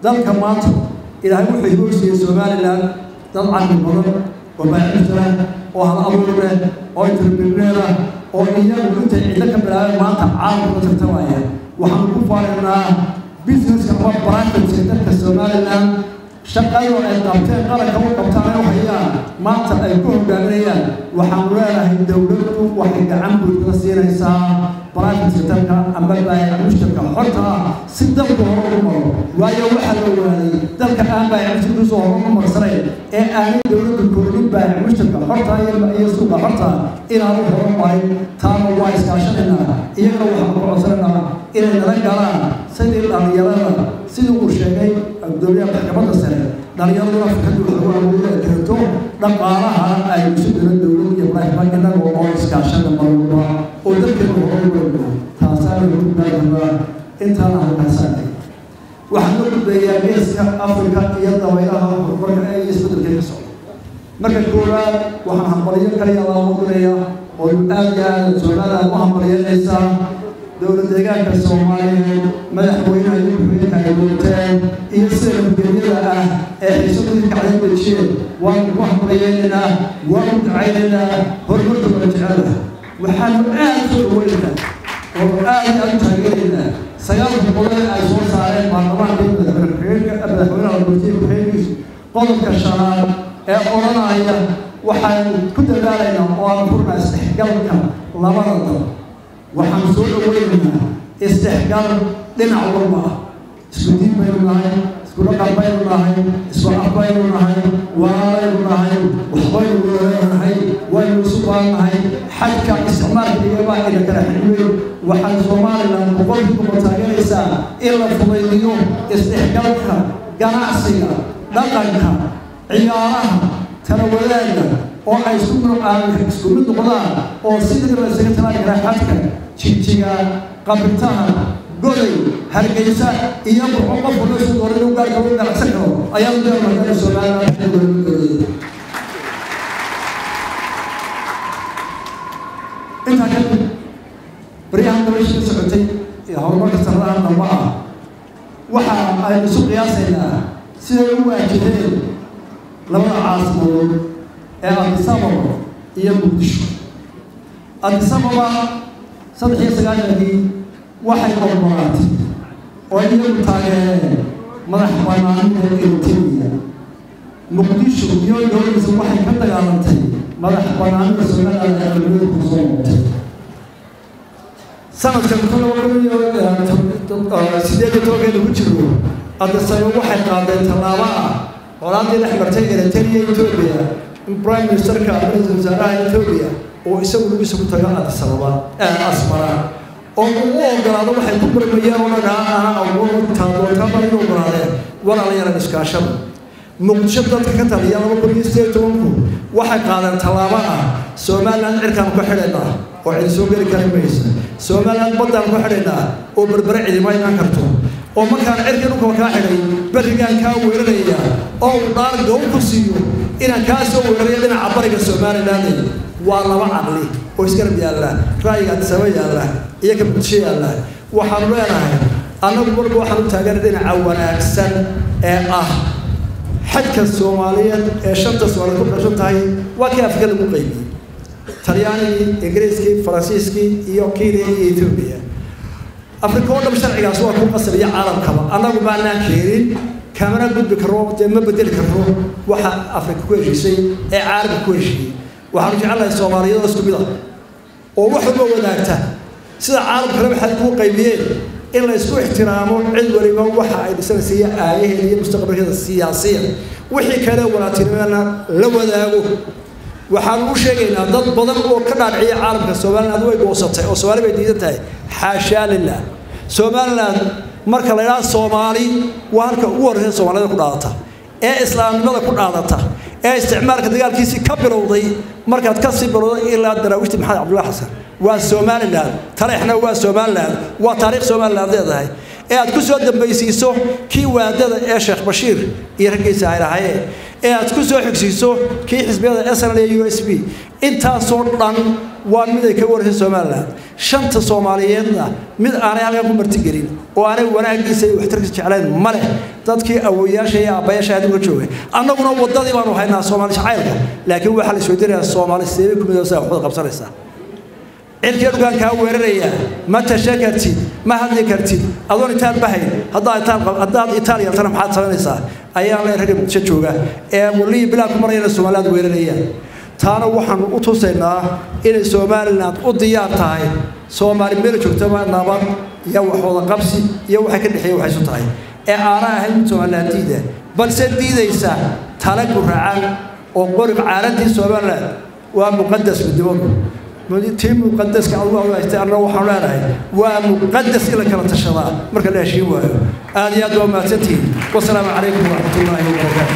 Dalka maanta Ilaahay wuxuu hibo siiyey Somaliland dad caqli badan oo baaxid leh oo hal abuur leh oo entrepreneur ah oo iyagu intay cidlo ka bilaabeen maanta caalamka la tartamaya. Waxaan ku faanaynaa businesska ama private dalka Somaliland shaqadu ay qabteen, qaranka u qabtaan, ay u hayaan, maanta ay ku hogaaminayaan. Waxaanu leenahay dowladdu waxay gacan buuxda siinaysaa private sectorka ama baayac mushtarka xorta ah si dalku hore ugu maro, waayo waxaa la ogaaday dalka aan baayac mushtarkiisu hore ugu marsanayn ee aanay dowladdu kordhin baayac mushtarka xorta iyo suuqa xorta inaanu hore marin. Taana waa iskaashanaynaa, iyagana waxaan ku codsanaynaa inay nala galaan sidii dhalinyarada, sidii uu sheegay gudoomiyaha maxkamadda sare, dhalinyaraduna fikradu wax lagu abuuro ay keento, dhaqaalaha ay isu diro dowlad iyo private innaga oo iskaashada marwalba oo dalkeenu hore u weyno. Taasaana gudbaadaba intaana halkaasaanay. Waxaan la gudbeeyaa Geeska Afrika iyo dabaylaha horumarka ee iyo isbeddelka ka socda. Marka koowaad waxaan hambalyo kaliya laa diraya oo aad iyo aad Somaliland u hambalyeynaysaa dowlad deegaanka Soomaaliyeed, madaxweynaha iyo ku-xigeenka ay wateen iyo sida nabadgelyada ah ee xiisadii kacday dejiyeen. Waanu ku hambalyeynaynaa, waanu ducaynaynaa, horumarkooda jecelaha. Waxaanu aad soo dhaweynaynaa oo aad iyo aad u taageeraynaa 9-ka qodob ay soo saareen baarlamaanka iyo madaxweyne ku-xigeenka, madaxweynaha gurtiya ku-xigeenkiisu, qodobka shanaad ee odhanaya waxaanu ku dadaalaynaa oo aan furnaa isdhexgalka labada dal. Waxaan soo dhaweynaynaa isdhexgal dhinac walba ah. Isku diin baynu nahay, isku dhaqan baynu nahay, isku af baynu nahay, walaalaynu nahay, waxbaynu wada waynu isu baannahay. Xadka isticmaalka dhigabaa ina kala xidhweyn. Waxaan Somaliland 100% taageeraysaa in la fudaydiyo isdhexgalka ganacsiga, dhaqanka, ciyaaraha, tala wadaagga oo ay isku isku mid noqdaan oo sidii la isaga talaali karaa xadka Jigjiga, Qabirtaha, Goday, Hargeysa iyo Burco. Qof walba isku dooran inuu gaarka u ganacsan karo ayaa diyaar Somaliland dowladda. Intaa kadib, baryahan dabaysha ka socotay ee horumarka sanadahan dambe ah waxa aynu isu qiyaasaynaa siday u waajaheen labada caasimadood ee Addis Ababa iyo Muqdisho. Addis Ababa 93-kii waxay ogolaatay oo iyagu taageereen madax banaanida Eritrea. Muqdisho iyo dowladiisa waxay ka dagaalantay madax banaanida Somaliland ee qalbiyadu ku soo noqotay. Sanadkan 2018-keeda ku jiro, Addis Ababa waxay qaadeen tallaabo ah colaadii dhex martay Eritrea, Ethiopia, in prime ministerka, ra-iisul wasaaraha Ethiopia, oo isagu lugiisa ku tago Addis Ababa, Asmara, oo uu u ogolaado waxay ku barmayeen oo dhan ana awood taadoontaaba inuu ogolaadeen walaalayaal iskaashada. Muqdisho dadka ka taliya 2018-ku waxay qaadeen tallaabo ah Somaliland cirkaan ku xidhaynaa oo cidi soo geli kari maysa, Somaliland baddaan ku xidhaynaa oo Berbere cidima iman karto, oo markaan cirkii dhulka kaa xidhay berrigaan kaa weeraraya oo uu dhaar gow ku siiyo inaan kaa soo weerarayo dhinaca bariga Somaliland. Waa laba caqli oo isgarab yaalla, ra'yiga Addis Ababa yaalla iyo ka Muqdisho yaalla. Waxaanu leenahay annagu marba waxaan u taagan dhinaca wanaagsan ee ah xadka Soomaaliyeed ee shanta Soomaaliyeed ku dhashan tahay. Waa kii Afrika lagu qaybiyey, Talyaanigii, Ingiriiskii, Faransiiskii iyo Kenya iyo Ethiopia. Afrika oo dham sharcigaas waa ku qasab iyo caalamkaba. Annagu maanaan keenin, kamana gudbi karno, dee ma bedeli karno waxa Afrika ku heshiisay ee caalamka ku heshiiyey. Waxaanu jecelnahay Soomaaliyadoo isku mid ah oo wax walba wadaagta sida caalamkana waxay kuu qaybiyeen in la isku ixtiraamo, cid waliba waxa ay dhisanaysa iyo aayaheeda iyo mustaqbalkeeda siyaasiya, wixii kale walaaltinimana la wadaago. Waxaanu u sheegaynaa dad badan oo ka dhaadhiciya caalamka Somaliland way goosatay oo Soomaali bay diidan tahay. Xaashaa lilah. Somaliland marka la idhaha Soomaali waa halka ugu horreysa Soomaalida ku dhaadata ee islaamnimada ku dhaadata ee isticmaalka dagaalkiisii ka bilowday, markaad ka sii bilowday ilaa daraawiishtii Maxamed Cabdullahi Xasan waa Somaliland, Taleexna waa Somaliland, waa taariikh Somaliland leedahay ee aad ku soo dambaysiiso kii waadada ee Sheekh Bashiir iyo raggiisa ay lahaayeen Ee aad ku soo xigsiiso kii xisbiyada SNL iyo USP, intaasoo dhan waa mid ay ka wareysay Somaliland. Shanta Soomaaliyeedna mid aanay halkan ku martigelin oo aanay wanaagiisa iyo waxtarkiisa jeclayn ma leh. Dadkii awowayaasha iyo aabbayaasha adduunka joogay, annaguna waddadii baanu haynaa Soomaali jacaylka. Laakiin waxaa la isweydiinayaa, Soomaali seebay ku midoosaa waxwada qabsanaysaa? Cirkii dhulkaan kaa weerarayaa, ma tashan kartid, ma hadli kartid adoon itaal bahayn. Haddaad itaal yeeltana, maxaad samaynaysaa? Ayaan le ragga Muqdisho jooga ee walihii bilaa ku marayana Soomaaliyaad weerarayaan. Taana waxaanu u tusaynaa inay Somaliland u diyaar tahay, Soomaali meel joogtaba, nabad iyo waxwada qabsi iyo waxay ka dhexeeya waxay isu tahay, ee aana ahayn mid Somaliland diida, balse diidaysa tala guracan oo qorib caaradii. Somaliland waa muqadas, midnimadu tii muqadaska adugu haystay. Anna waxaanu leenahay waa muqadas in la kala tashadaa marka la heshiin waayo. Aad iyo aad waa mahadsantihiin. Wasalaamu calaykum waraxmatullaahi wabarakaatu.